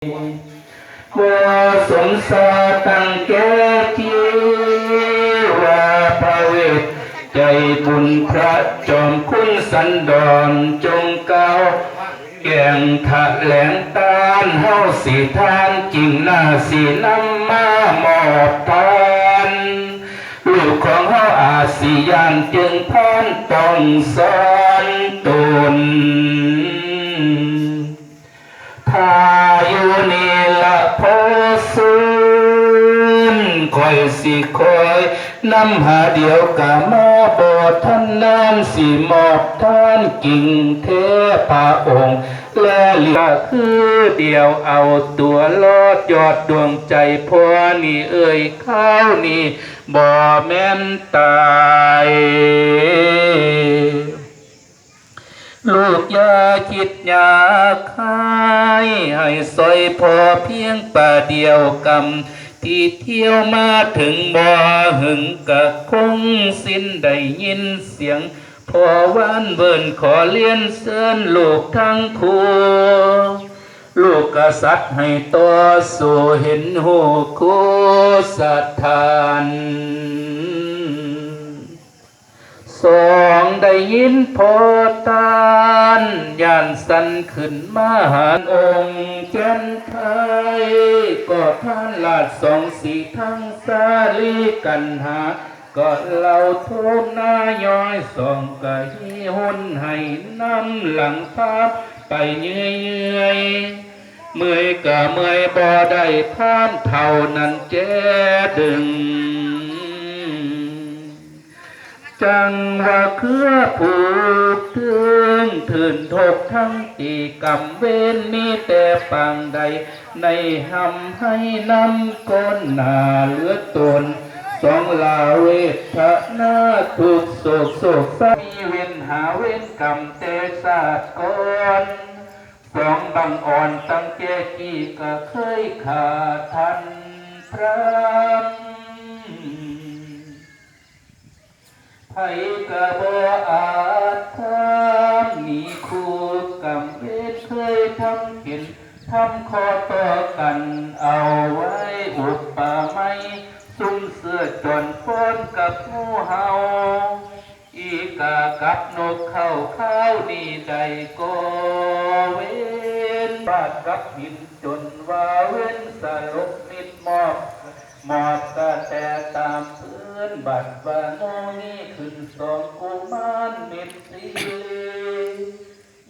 ບໍ່ສົມຊາຕັ້ງແກ່ທີ່ວ່າພະເວດ ໃຈບຸນພະຈອມຄຸນສັນດອນ ຈົ່ງກ່າວແກງຖະແຫຼງຕ້ານເຮົາຊິທານ ຈິງໜ້າຊິນຳມາມອບທານ ລູກຂອງເຮົາອາດຊິຢ້ານ ຈຶ່ງພານຕ້ອງສອນຕົນ. ຖ້າຢູ່ນີ້ລະພໍສູນ ຂ້ອຍຊິຄອຍນຳຫາດຽວກະມາ ບໍ່ທັນນານຊິມອບທານ ກິ່ງແທ້ພະອົງ ແລະ ລະຄືດຽວເອົາຕົວລອດ ຍອດດວງໃຈພໍ່ນີ້ເອີຍ ຄາວນີ້ບໍ່ແມ່ນຕາຍ. ລູກຢ່າຄິດຢາກຮ້າຍ ໃຫ້ຊ່ອຍພໍ່ພຽງປະດຽວກຳ ທີ່ທ່ຽວມາເຖິງບໍ່ຫຶງກະຄົງສິ້ນ ໄດ້ຍິນສຽງພໍ່ວານເອີ້ນ ຂໍລຽນເຊີນລູກທັງຄູ່ ລູກກະສັດໃຫ້ຕໍ່ສູ້ ເຫັນຮູ້ຄູ່ສະຖານ. ສອງໄດ້ຍິນພໍ່ຕ້ານ ຢ້ານສັ່ນຂຶ້ນມາຫາອົງແກ່ນໄທ ກໍທ່ານລາດສອງສີທັງສາລີກັນຫາ ກໍເລົ່າໂທມນາຍ້ອຍ ສອງກະຮີຮຸນໃຫ້ນຳຫຼັງພາໄປເລື້ອຍໆ ເມື່ອຍກະເມື່ອຍບໍ່ໄດ້ ພານເຖົ້ານັ້ນແຈດຶງ ຈັ່ງວ່າເຄືອຜູກເຖິງ ທຶນທົກທັງຕີກຳເວນ ມີແຕ່ປາງໃດ ໃນຮ່ຳໄຫ້ນຳກ້ອນໜ້າເຫຼືອຕົນ ສອງລາເວທະນາທຸກໂສກ ໂສກສະມີເວນຫາເວນກຳແຕ່ຊາດກ່ອນ ສອງບັງອ່ອນຕັ້ງແກ່ກີ້ກະເຄີຍຂ້າທ່ານພຣາມ ໃຜກະບໍ່ອາດຖາມ ມີຄູ່ກຳເວນເຄີຍທຳເຂັນ ທຳຂໍ້ຕໍ່ກັນເອົາໄວ້ອຸປະໄມ ຊຸມເສືອຈອນຟ້ອນກັບໝູ່ເຫົ່າ ອີກາກັບນົກເຂົ້າ ຄາວນີ້ໄດ້ກໍ່ເວນ ບາດກັບຫີນຈົນວ່າເວັນສະຫຼົບມິດມອບ ມອບກະແຕຕາມພື້ນ ບັດວ່າໂງງນີ້ຂຶ້ນສອງກຸມານມິດສີ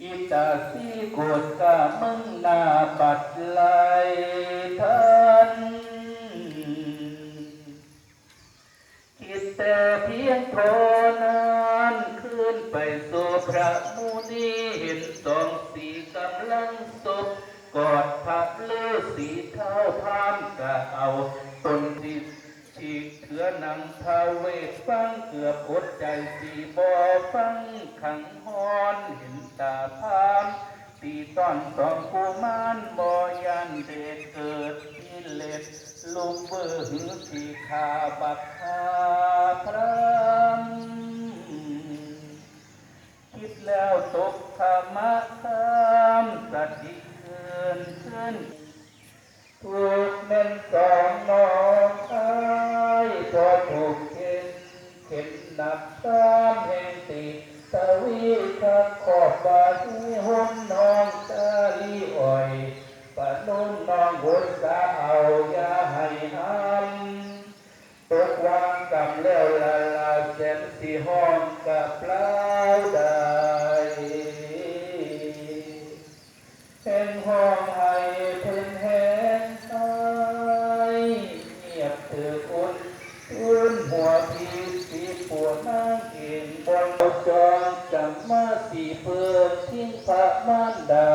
ອີຕາສີໂກດກາເມືອງໜ້າບັດໄລ່ທັນ ຄິດແຕ່ພຽງທໍ່ນັ້ນ ຄືນໄປສູ່ພຣະມຸນີ ເຫັນສອງສີກຳລັງສົບກອດພຣະລືສີ ທ້າວພາມກະເອົາຕົນທີ່ ທີ່ເຖືອໜັງທ້າວເວດຟັງ ເກືອບອົດໃຈຊິບໍ່ຟັງຂັງຮ້ອນ ເຫັນຕາພາມ ຕີຕ້ອນສອງກຸມານບໍ່ຢ້ານເດດເກີດກິເລດ ລຸກວືຮືຊິຂ້າບັກຂ້າພຣາມ ຄິດແລ້ວຕົກຂະມະຄາມ ສະຕິເກີນເກີນ ທຸກແມ່ນສອງນ້ອງອ້າຍ ພໍຖືກເຂັນ ເຂັນໜັກຄາມແຫ່ງຕິ ທະວີຄັກຄອບບາຮີ ຫົນນ້ອງສາລີອ້ອຍ ປະໂນມນ້ອງອຸດສາເອົາຢ່າໃຫ້ຫ້າມ ຕົກວາງກຳແລ້ວລະລາແສນ ຊິຮ້ອງກະປາວໄດ້ ແຮງຮ້ອງໄຫ້ເພິ່ນແຮງໄຫ້ ງຽບຖືກອຸ່ນຟື້ນຫົວຜີສີປົວນາງເອງ ບ່ອນເອົາຈອງຈຳມາສີເພິ່ນ ຖິ້ມພະມານດາ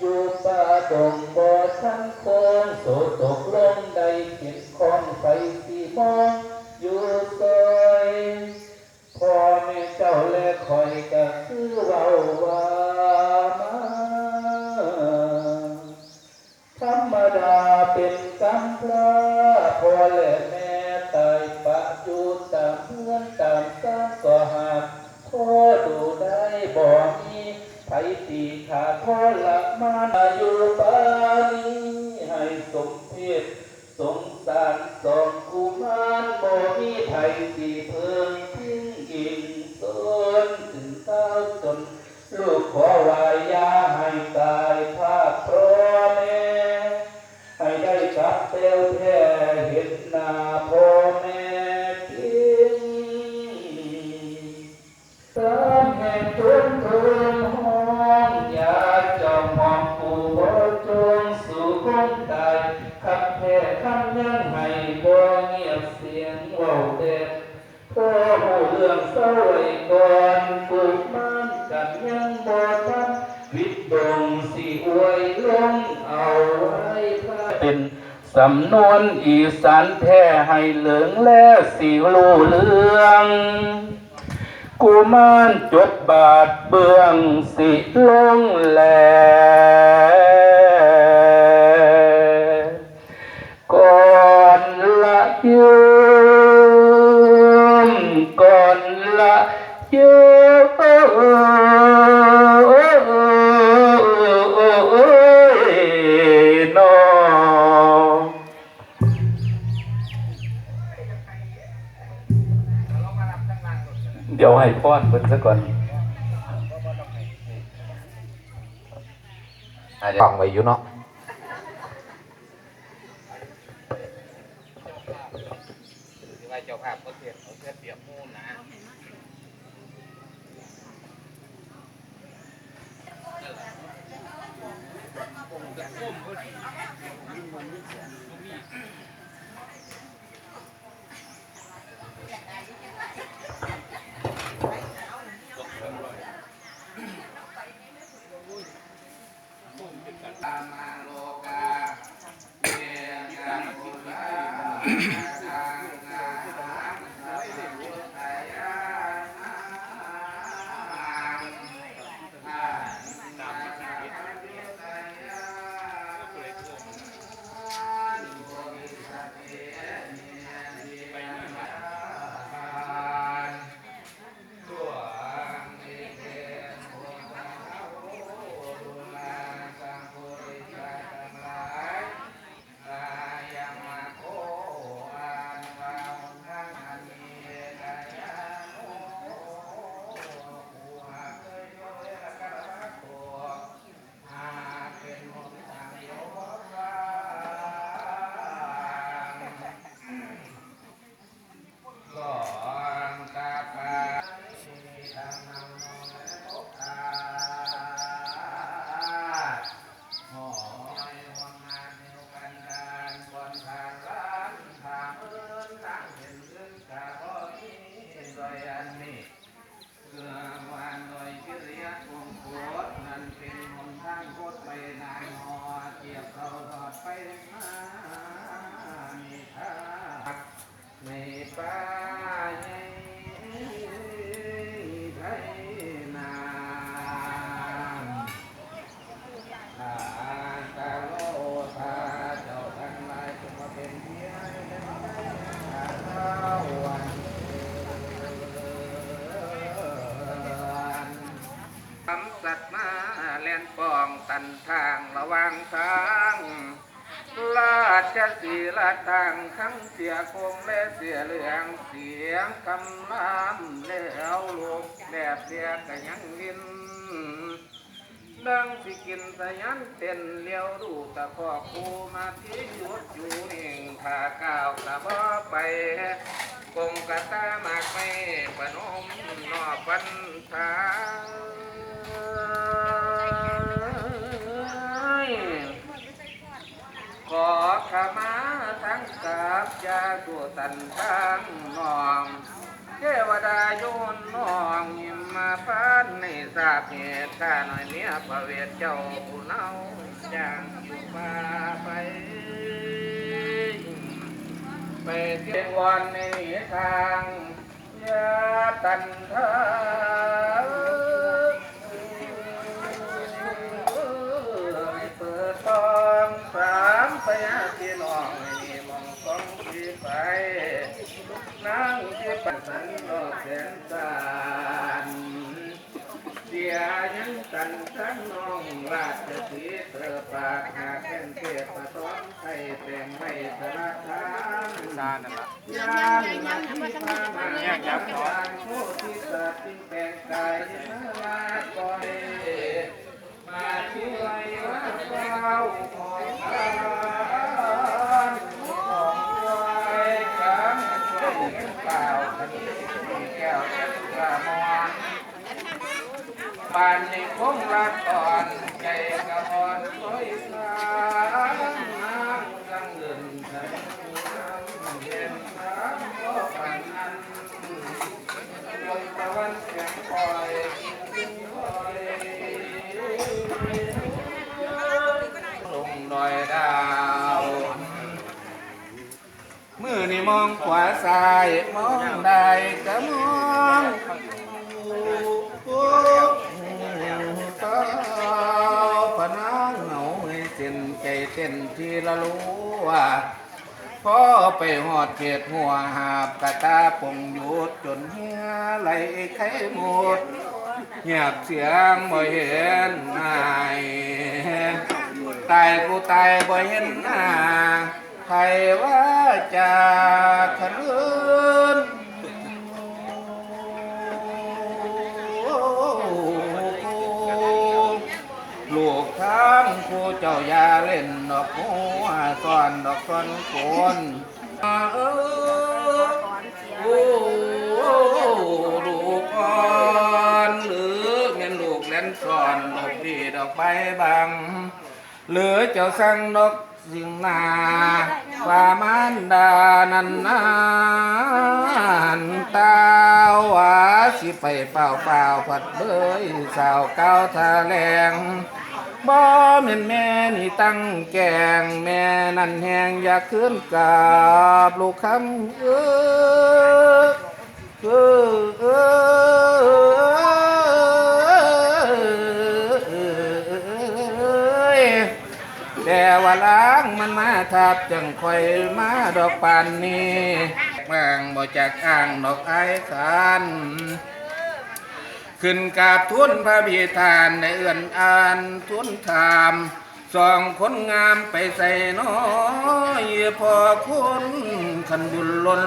ຢູ່ປ່າດົງບໍ່ທັນໂຄ້ງ ໂສຕົກລົງໄດ້ເປັນຂອງໄຟສີມອງຢູ່ຊອຍ ພໍ່ແມ່ເຈົ້າແລະຂ້ອຍກະຄືເວົ້າວ່າມາ ທຳມະດາເປັນກຳພ້າ ພໍ່ແລະແມ່ຕາຍປະຢູ່ຕາມເຮືອນຕາມຊານກໍຫາກ ພໍດູໄດ້ບໍ່ມີໃຜຕີຂ້າທໍລະມານ ຢູ່ປານນີ້ ຄົງຕາຍ ຄຳແທ້ຄຳຍັງໃຫ້ບໍ່ງຽບສຽງເວົ້າແຕ່ ພໍຮູ້ເລື່ອງເຊົາໄວ້ກ່ອນ ກຸມານກັນຍັງບໍ່ທັນ ວິດດົງຊິອວຍລົງເອົາໄວ້ພາ ເປັນສຳນວນອີສານແທ້ ໃຫ້ເຫຼີງແລຊິຮູ້ເລື່ອງ ກຸມານຈົບບາດເບື້ອງ ສິລົງແລ ກ່ອນລະເຢີມ ກ່ອນລະເຢີມ ເນາະ. ດຽວໃຫ້ພອນເພິ່ນຊະກ່ອນ ອ່າ ຟັງໄວ້ຢູ່ເນາະ. ເພື່ອວານດ້ອຍກິລິຍາວົງກົດ ນັ້ນເປັນຫົນທາງກົດໄປນານຮອດ ທຽບເຂົ້າຮອດໄປມາມີທາດໃນປ່າໃຫຍ່ໄທນາ. ສຳສັດມາແລ່ນປ້ອງຕັນທາງລະຫວ່າງທາງ ລາດຈະສີລາດທາງ ທັງເສຍໂຄງແລະເສຍເຫຼືອງ ສຽງຄຳລາມແລ້ວ ລູກແລບເສຍກະຍັງວິນ ດັ່ງຊິກິນສະຫຍັນເຕັ້ນ ຫຼຽວດູຕະຄອກຄູ່ມາທີ່ຢຸດຢູ່ນິ່ງ ຖ້າກ້າວກະບໍ່ໄປ ກົງກະຕາໝາກໄມ້ປະນົມນອກວັນທາ ຂໍຂະມາທັງກັບຢາສູ່ຕັນທາງນ້ອງ ເທວະດາຢູ່ຫ້ອງຫິມມະພານ ໃຫ້ຊາບເຫດຂ້ານ້ອຍເມຍພະເວດເຈົ້າຜູ້ເນົາ ຍ່າງຢູ່ປ່າໄປ ໄປເສຍວອນໃນທາງ ຢ່າຕັນທາງ ເປີດທ້ອງສາມພະຍາພີ່ນ້ອງ ໃຫ້ມີໝ່ອງສອງທີ່ໄປ ນາງທີ່ປັນສັນນອກແສນສານ ເສຍຍັງຕັນທາງນ້ອງລາດຈະສີເຕີປາກ ຫາກແມ່ນເທບປະຕອນໄທແປງໄວ້ສາລະທານ ຍາມທີ່ພາມາຍາມທີ່ສານໂພທິສັດຈຶ່ງແປງກາຍເປັນລາດ ກໍໄດ້ມາຊ່ວຍວ່າເຈົ້າຂອງທ່ານ ຂອງໄວ້ການຊ່ວຍເປັນກ່າວຄະນີແກ້ວຈັນທະມອນ ບາດນີ້ຄົງລາດຕອນ ໃຈກະອ່ອນຄອຍສາງ ນາງຈັ່ງເດີນທາງນຳເຫັນທາງບໍ່ປານນັ້ນ ດວງຕາວັນແສງຄອຍ ລົງດອຍດາວ. ມື້ນີ້ມອງຂວາຊ້າຍ ມອງໄດ້ກະມອງ ໂອ້ ຕາວພະນາງເຫງົາເມື່ອຍເສັ້ນ ໃຈເຕັ້ນທີລະລົວ ພໍໄປຮອດເຂດຫົວ ຫາບກະຕາປົງຢຸດ ຈົນເຫື່ອໄຫຼໄຄໝົດ ງຽບສຽງບໍ່ເຫັນນາຍ ຕາຍຜູ້ຕາຍບໍ່ເຫັນໜ້າ ໃຜວ່າຈາກຄັນອື່ນ ລູກທາງຜູ້ເຈົ້າຢ່າເຫຼັ້ນດອກຫົວ ຊ້ອນດອກຊ້ອນຄົນ ເອີ ໂອ້ ລູກອ່ອນ ຫຼືແມ່ນລູກແລ່ນຊ້ອນ ດອກດີດອກໃບບັງ ຫຼືເຈົ້າສັ່ງນອກ ຊຶ່ງໜ້າວ່າມານດານັ້ນນານ ຕາວວ່າຊິໄປຟ້າວໆ ພັດເລີຍສາວກ່າວທ່າແລງ ບໍ່ແມ່ນແມ່ນີ້ຕັ້ງແກງ ແມ່ນັ້ນແຮງຢາກຄືນກັບລູກຄຳເອີ. ເອີ ເອີ ເອີ ເອີ ແຕ່ວ່າລາງມັນມາທັບ ຈັ່ງຄ່ອຍມາດອກປານນີ້ ແບກມາງບໍ່ຈັກອ້າງດອກອາຍຄັນ ຂຶ້ນກາບທູນພະພິທານ ໄດ້ເອີ້ນອ່ານທູນຖາມ ສອງຄົນງາມໄປໃສນໍ ພໍ່ຄົນຄັນບຸນລົ້ນ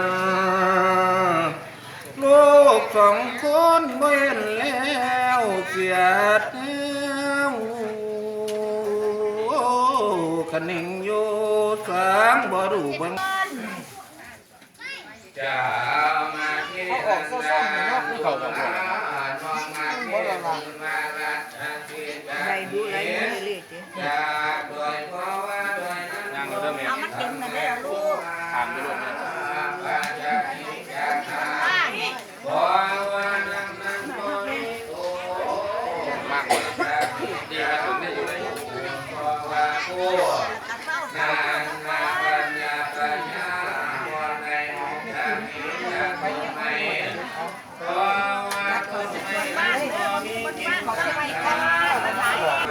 ລູກສອງຄົນບໍ່ເຫັນແລ້ວ ສຽດແລ້ວ ຄະນິງຢູ່ສາງບໍ່ຮູ້ເບິ່ງ. ເຂົາອອກເຊົ້າໆ ເນາະ ເຂົາອອກ ໄດ້ດູໄລເລີຍເດ້ ຍ່າງເອົາເດີແມ່ ເອົາມັນເຕັມແລ້ວເດີລູກ ຖາມຢູ່ລູກ ມາກ ດີໄປເຖິງນີ້ຢູ່ເລີຍ. ໄປ